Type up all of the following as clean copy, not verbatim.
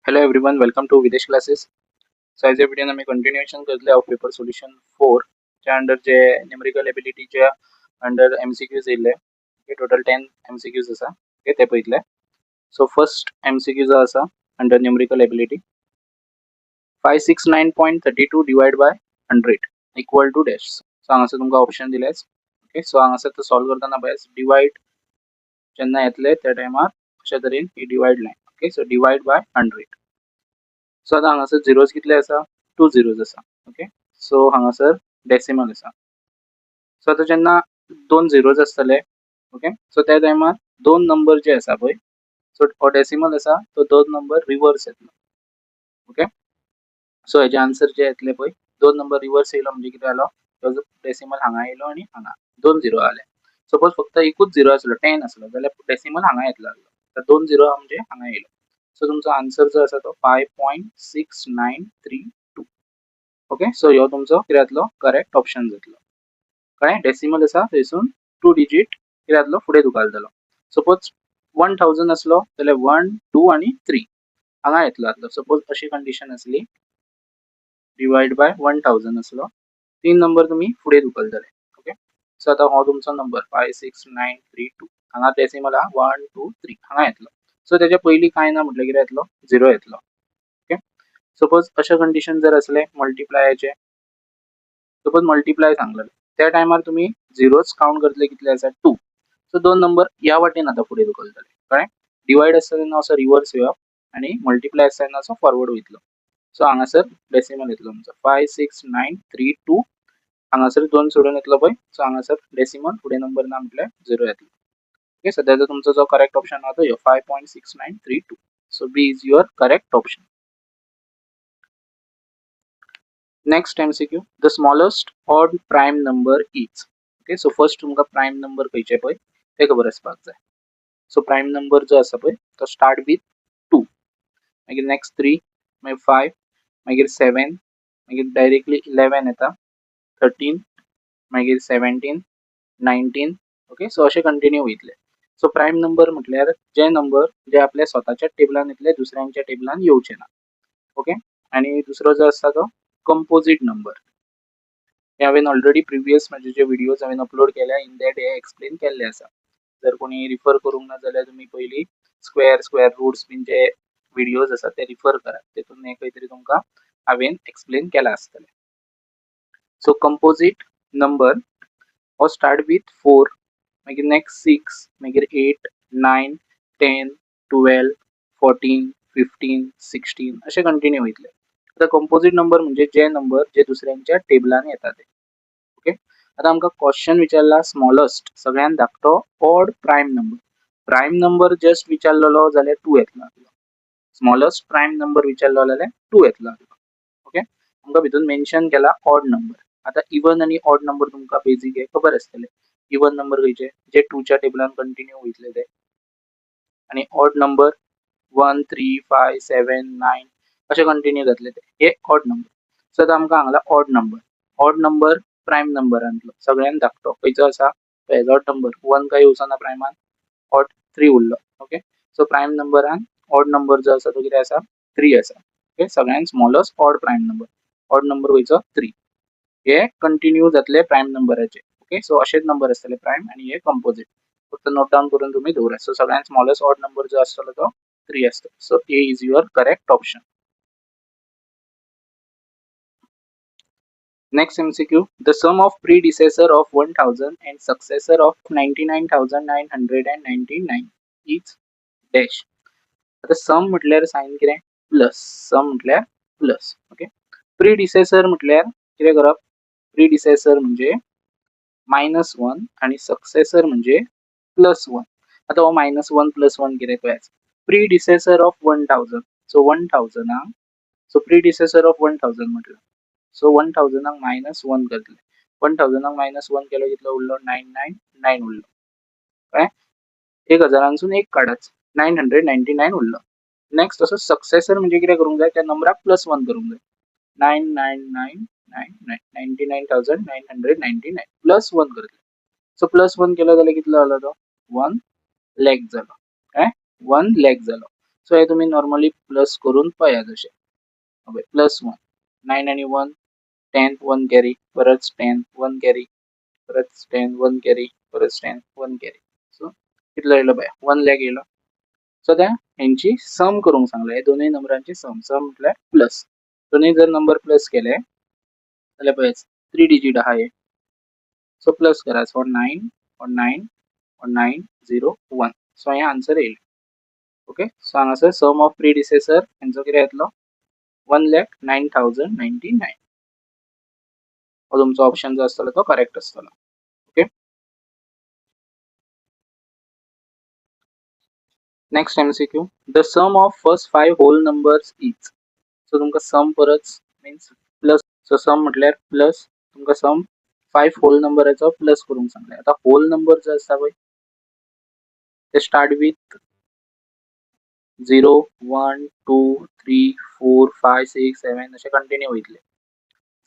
Hello everyone, welcome to Videsh Classes. So आयच्या व्हिडिओन आमी continuation करतले ऑफ पेपर सोल्युशन 4 च्या अंडर जे न्युमरिकल एबिलिटीच्या अंडर एमसीक्यूज येयल्ले. ओके, टोटल 10 एमसीक्यूज आसा. ओके, ते पळयतले. सो फर्स्ट एमसीक्यू जो आसा under numerical ability, 569.32 divide by 100 equal to dash. So हांगासर तुमकां ऑप्शन दिलेच. ओके, सो हांगासर तो सॉल्व करतना पळय, डिवायड जेन्ना येतले त्या टायमार अशा तरेन ही divide line. Okay, so divide by 100. So आतां हांगासर झिरोज कितले आसा? टू झिरोज आसा. ओके, सो हांगासर डेसिमल आसा. सो आतां जेन्ना दोन झिरोज आसतले, ओके, सो त्या टायमार दोन नंबर जे आसा पळय, सो हो डेसिमल आसा तो दोन नंबर रिवर्स येतलो. ओके, सो हेजे आन्सर जे येतले पळय, दोन नंबर रिवर्स येयलो म्हणजे कितें जालो? तो डेसिमल हांगा येयलो आनी हांगा दोन झिरो आले. सपोज फक्त एकूच झिरो आसलो, 10 आसलो जाल्यार डेसिमल हांगा येतलो आसलो. तर दोन झिरो म्हणजे हांगा येयलो. सो तुमचो आन्सर जो आसा तो 5.6932. Okay, so ह्यो तुमचो कितें जातलो? करेक्ट ऑप्शन जातलो. कळ्ळें? डेसिमल आसा थंयसून टू डिजीट कितें जातलो? फुडें धुकलतलो. सपोज 1000 आसलो जाल्यार वन, टू आनी थ्री हांगा येतलो आसलो. सपोज अशी कंडिशन आसली, डिवायड बाय 1000 आसलो, तीन नंबर तुमी फुडें धुकलतले. ओके, सो आतां हो तुमचो नंबर 56932, हांगा डेसिमल आहा, वन, टू, थ्री हांगा येतलो. सो तेच्या पयलीं कांय ना म्हटल्यार कितें येतलो? झिरो येतलो. ओके, सपोज अशें कंडिशन जर आसलें मल्टिप्लायाचें, सपोज मल्टिप्लाय सांगलेलें, त्या टायमार तुमी झिरोज कावंट करतले. कितले आसा? टू. सो दोन नंबर ह्या वाटेन आतां फुडें धुकलतले. कळ्ळें? डिवायड आसता तेन्ना असो रिवर्स येवप आनी मल्टिप्लाय आसता तेन्ना असो फॉरवर्ड वयतलो. सो हांगासर डेसिमल येतलो तुमचो 56932. हांगासर दोन सोडून येतलो पळय, सो हांगासर डेसिमल, फुडें नंबर ना म्हटल्यार झिरो येतलो. ओके, सद्याचो तुमचो जो करेक्ट ऑप्शन आहा तो ह्यो, 5.6932. So B is your correct option. Next MCQ, the smallest odd prime number is. Okay, so first तुमकां प्रायम नंबर खंयचे पळय ते खबर आसपाक जाय. सो प्रायम नंबर जो आसा पळय तो स्टार्ट विथ टू, मागीर नेक्स्ट थ्री, मागीर फायव, मागीर सेवन, मागीर डायरेक्टली 11 येता, 13, मागीर 17, 19. ओके, सो अशें कंटिन्यू वयतले. सो प्रायम नंबर म्हटल्यार जे नंबर जे आपल्या स्वताच्या टेबलान येतले, दुसऱ्यांच्या टेबलान येवचे ना. ओके, आनी दुसरो जो आसता तो कंपोजीट नंबर. हे हांवें ऑलरेडी प्रिवियस म्हजे जे व्हिडियोज हांवें अपलोड केल्या, इन that hey explain केल्ले आसा. जर कोणी रिफर करूंक ना जाल्यार तुमी पयलीं स्क्वेअर, स्क्वेअर रुट्स बीन जे व्हिडियोज आसा ते रिफर करात. तेतून हें खंय तरी तुमकां हांवें एक्सप्लेन केलां आसतलें. सो कंपोजीट नंबर हो स्टार्ट विथ फोर, मागीर नेक्स्ट सिक्स, मागीर 8, 9, 10, 12, 14, 15, 16 अशें कंटिन्यू वयतले. आतां कंपोजीट नंबर म्हणजे जे नंबर जे दुसऱ्यांच्या टेबलान येता ते. ओके, आतां आमकां क्वेश्चन विचारला स्मॉलस्ट, सगळ्यान धाकटो odd prime number. Prime number just विचारलेलो जाल्यार टू येतलो आसलो. स्मॉलस्ट प्रायम नंबर विचारलो जाल्यार टू येतलो आसलो. ओके, आमकां भितून मेन्शन केला ऑड नंबर. आतां इवन आनी ऑड नंबर तुमकां बेजीक हे खबर आसतले. इवन नंबर खंयचे? जे टूच्या टेबलान कंटिन्यू वयतले ते. आनी odd number 1, 3, 5, 7, 9 अशे कंटिन्यू जातले ते, हे ऑड नंबर. सो आतां आमकां हांगला odd number. Odd number prime नंबरांतलो सगळ्यान धाकटो खंयचो आसा? ऑड नंबर वन काय येवचो ना प्रायमान, ऑड थ्री उरलो. ओके, सो प्रायम नंबरान ऑड नंबर जो आसा तो कितें आसा? थ्री आसा. ओके, सगळ्यान smallest odd prime number, odd number खंयचो? थ्री. हे कंटिन्यू जातले प्रायम नंबराचे. ओके, सो अशेच नंबर आसतले प्रायम आनी हे कंपोजीट. फक्त नोट डावन करून तुमी दवरात. सो सगळ्यान स्मॉलस्ट ऑड नंबर जो आसतलो तो थ्री आसतलो. So A is your correct option. Next MCQ, the sum of predecessor of 1000 and successor of 99,999 is dash. आता सम म्हटल्यार सायन कितें? प्लस. सम म्हटल्यार प्लस. ओके, प्रिडिसेसर म्हटल्यार कितें करप? प्रिडिसेसर म्हणजे मायनस वन आनी सक्सेसर म्हणजे प्लस वन. आतां हो मायनस वन प्लस वन कितें पळयात. Predecessor of 1000, so one थावजंडाक, so predecessor of 1000 म्हटलं, सो वन थावजंडाक मायनस वन करतले. वन थावजंडाक मायनस वन केलो, कितलो उरलो? 999 उरलो. कळ्ळें? 1000 सून एक काडाच, 999 उरलो. नेक्स्ट तसो सक्सेसर म्हणजे कितें करूंक जाय? त्या नंबराक प्लस वन करूंक जाय. 99999, 99,999 plus one करतले. सो प्लस वन केलो जाल्यार कितलो जालो तो? 1 लॅक जालो. कळ्ळें? 1 लॅक जालो. सो हे तुमी नॉर्मली प्लस करून पळयात अशें. पळय प्लस वन, नायन आनी वन 10, वन कॅरी, परत 10, वन कॅरी, परत 10, वन कॅरी, परत 10, वन कॅरी. सो कितलो येयलो पळय, 1 लॅक येयलो. सो त्या हेंची सम करूंक सांगलें, हे दोनूय नंबरांची सम. सम म्हटल्यार प्लस. दोनूय जर नंबर प्लस केले जाल्यार पळय, थ्री डिजीट आहा हे. सो प्लस करा. So nine, nine, nine, zero, one. So हे आन्सर येयलें. ओके, सो हांगासर सम ऑफ प्रिडिसेसर हेंचो कितें येतलो? 1,09,099. हो तुमचो ऑप्शन जो आसतलो तो करेक्ट आसतलो. Okay, next MCQ. The sum of first five whole numbers is. So तुमकां सम परत मिन्स प्लस. सो सम म्हटल्यार प्लस. तुमकां सम फायव होल नंबराचो प्लस करूंक सांगलें. आतां होल नंबर जो आसता पळय, ते start with 0, 1, 2, 3, 4, 5, 6, 7 अशे कंटिन्यू वयतले.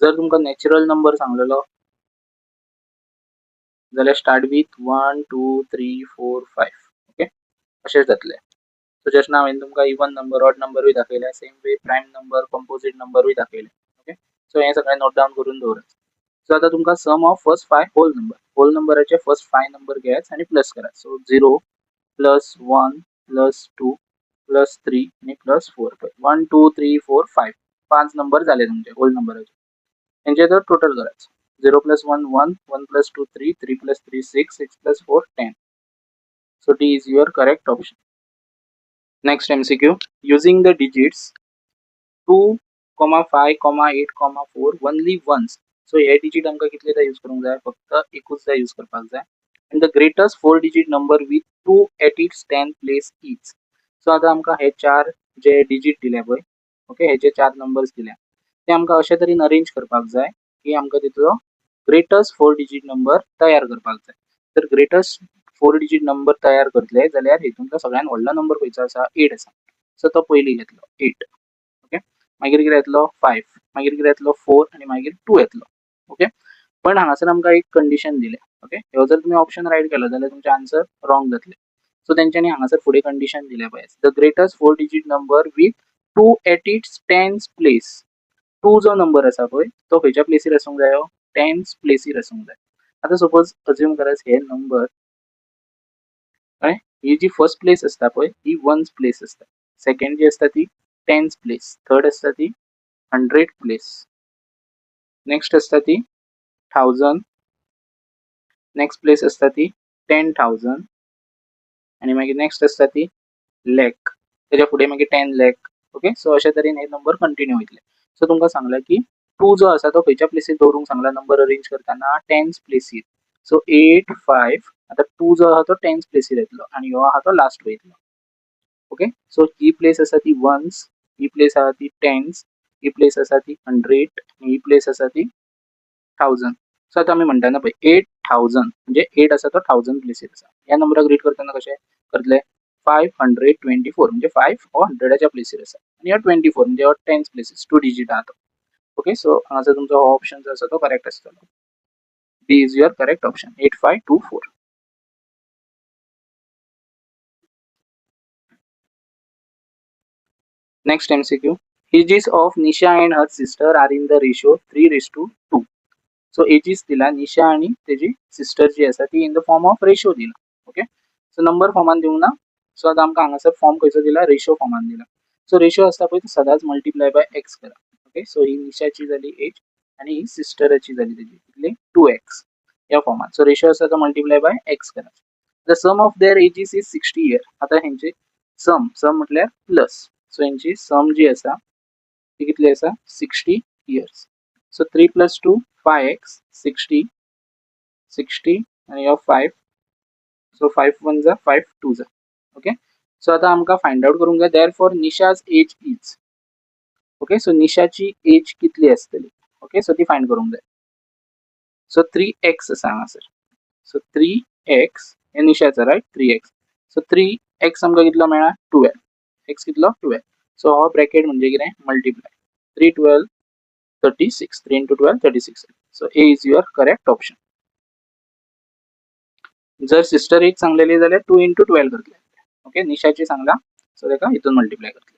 जर तुमकां नॅचरल नंबर सांगलेलो जाल्यार start with 1, 2, 3, 4, 5. Okay, अशें जातलें. सो जस्ट नाव हांवें तुमकां इवन नंबर, ऑड नंबरूय दाखयले, same way prime number, composite नंबरूय दाखयले. ओके, सो हें सगळें नोट डावन करून दवरात. सो आतां तुमकां sum of first five whole number, whole नंबराचे फर्स्ट फाय नंबर घेयात आनी प्लस करात. So 0 plus 1 plus 2 plus 3 आनी प्लस 4. पळय, 1, 2, 3, 4, 5, पांच नंबर जाले तुमचे होल नंबराचे. हेंचे तर टोटल करात. 0 plus 1, 1, 1 plus 2, 3, 3 plus 3, 6, 6 plus 4, 10. So D is your correct option. Next MCQ. Using the digits 2 comma 5 comma 8 comma 4 only once. So हे डिजीट आमकां कितलेदा यूज करूंक जाय? फक्त एकूचदा यूज करपाक जाय. And the greatest four digit number with 2 at its 10 place is. So आतां आमकां हे चार जे डिजीट दिल्या पळय, ओके, हे जे चार नंबर्स दिल्या ते आमकां अशे तरेन अरेंज करपाक जाय की आमकां तितलो ग्रेटस्ट फोर डिजीट नंबर तयार करपाक जाय. तर ग्रेटस्ट फोर डिजीट नंबर तयार करतले जाल्यार हितूंतलो सगळ्यात व्हडलो नंबर खंयचो आसा? एट आसा. सो तो पयलीं घेतलो, एट. ओके, मागीर कितें येतलो? फायव. मागीर कितें येतलो? फोर. आनी मागीर टू येतलो. ओके, पण हांगासर आमकां एक कंडिशन दिल्या. ओके, हो जर तुमी ऑप्शन रायट केलो जाल्यार तुमचें आन्सर रॉंग जातलें. सो तेंच्यांनी हांगासर फुडें कंडिशन दिल्या पळय, the greatest four digit number with 2 at its tens place. 2 जो नंबर आसा पळय, तो खंयच्या प्लेसीर आसूंक जायो? टेन्स प्लेसीर आसूंक जाय. आतां सपोज अज्यूम करात, हे नंबर कळ्ळें, ही जी फर्स्ट प्लेस आसता पळय, ही वन्स प्लेस आसता. सेकंड जी आसता ती टेन्स प्लेस, थर्ड आसता ती हंड्रेड प्लेस, नेक्स्ट आसता ती थावजंड, नेक्स्ट प्लेस आसता ती 10,000 आनी मागीर नेक्स्ट आसता ती लॅक, तेच्या फुडें मागीर 10 लॅक. ओके, सो अशे तरेन हे नंबर कंटिन्यू वयतले. सो तुमकां सांगलां की टू जो आसा तो खंयच्या प्लेसीर दवरूंक सांगला नंबर अरेंज करतना? टेन्स प्लेसीर. सो एट, फायव, आतां टू जो आहा तो टेन्स प्लेसीर येतलो आनी हो आहा तो लास्ट वयतलो. ओके, सो ही प्लेस आसा ती वन्स, ही प्लेस आहा ती टेन्स, ही प्लेस आसा ती हंड्रेड आनी ही प्लेस आसा ती थावजंड. सो आतां आमी म्हणटा पळय, 8,000 म्हणजे एट आसा तो थावजंड प्लेसीर आसा. ह्या नंबराक रीड करतना कशें करतले? 524 म्हणजे फायव हो हंड्रेडाच्या प्लेसीर आसा आनी हो 24 म्हणजे हो टेन्स प्लेसीस, टू डिजीट आहा तो. ओके, सो हांगासर तुमचो हो ऑप्शन जो आसा तो करेक्ट आसतलो. B is your correct option, 8524. Next MCQ. Ages of Nisha and her sister are in the ratio 3 raised to 2. So ages दिला निशा आणि तेजी सिस्टर जी आसा ती in the form of ratio दिला. ओके, सो नंबर फॉर्मान दिवंक ना. सो आतां आमकां हांगासर फॉर्म खंयचो दिला? रेशो फॉर्मान दिला. सो रेशो आसता पळय, तो सदांच मल्टिप्लाय बाय एक्स करा. ओके, सो ही निशाची जाली एज आणि ही सिस्टराची जाली तेजी कितली? टू एक्स ह्या फॉर्मान. सो रेशो आसा तो मल्टिप्लाय बाय एक्स करा. The sum of their ages is 60 year. आतां हेंचे सम, सम म्हटल्यार प्लस. सो हेंची सम जी आसा ती कितली आसा? 60 years. So 3 plus 2, 5 x, 60, 60 आनी हो 5. So 5 1 za, 5 2 za. Okay, so आतां आमकां फायंड आउट करूंक जाय, therefore Nisha's age is. Okay, so निशाची एज कितली आसतली? ओके, सो ती फायंड करूंक जाय. सो थ्री एक्स आसा हांगासर. सो थ्री एक्स हे निशाचो, right? 3 x. So 3 x आमकां कितलो मेळ्ळा? 12. एक्स कितलो? 12. सो हो ब्रॅकेट म्हणजे कितें? Multiply. 3 12 36, 3 into 12, 36. So A is your correct option. जर सिस्टर एज सांगलेली जाल्यार टू इंटू 12 करतले. ओके, निशाची सांगला. सो ताका हितून मल्टिप्लाय करतले.